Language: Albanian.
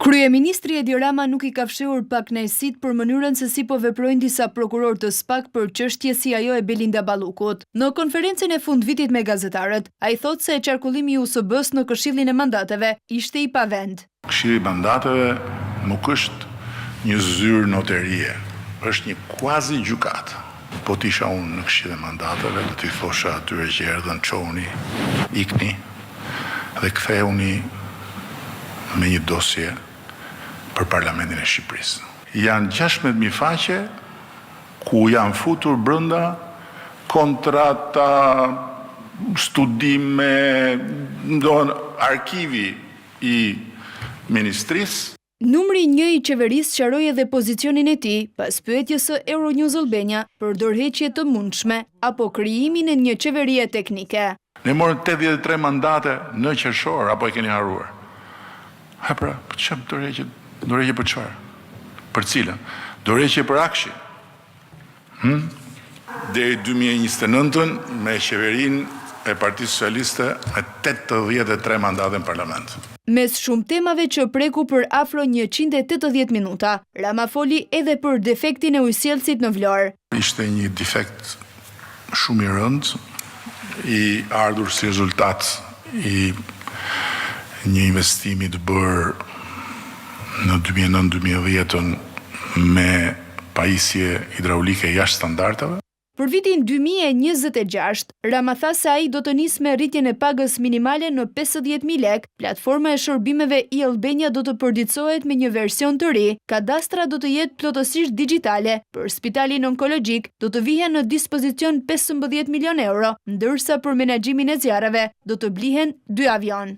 Kryeministri Edi Rama nuk i ka fshehur pakënaqësitë për mënyrën se si po veprojnë disa prokurorë të SPAK për çështje si ajo e Belinda Ballukut. Në konferencën e fundvitit me gazetarët, ai thotë se qarkullimi i USB-së në Këshillin e Mandateve ishte i pavend. Këshilli i Mandateve nuk është një zyrë noterie, është një kuazi gjykatë. Po të isha unë në Këshillin e Mandateve do t'i thosha atyre që erdhën çohuni, ikni dhe kthehuni me një dosje për Parlamentin e Shqipërisë. Janë 16.000 faqe ku janë futur brenda kontrata, studime, domethënë arkivi i ministrisë. Numri një i qeverisë sqaroi edhe pozicionin e tij pas pyetjes së Euronews Albania për dorëheqje të mundshme apo krijimin e një qeverie teknike. Ne morëm 83 mandate në qershor, apo e keni harruar? Ha pra, për çfarë dorëheqje? Dorëheqje për çfarë? Për cilën? Dorëheqje për AKSHI. Hm? Deri 2029-ën me qeverinë e Partisë Socialiste me 83 mandate në parlament. Mes shumë temave që preku për afro 180 minuta, Rama foli edhe për defektin e ujësjellësit në Vlorë. Ishte një defekt shumë i rëndë, i ardhur si rezultat i një investimi të bërë në 2009-2010 me pajisje hidraulike jashtë standardeve. Për vitin 2026, Rama tha se ai do të nisë me rritjen e pagës minimale në 50.000 lek, platforma e shërbimeve e-Albania do të përditësohet me një version të ri, kadastra do të jetë plotësisht digjitale, për spitalin onkologjik do të vihen në dispozicion 15 milion euro, ndërsa për menaxhimin e zjarreve do të blihen dy avion.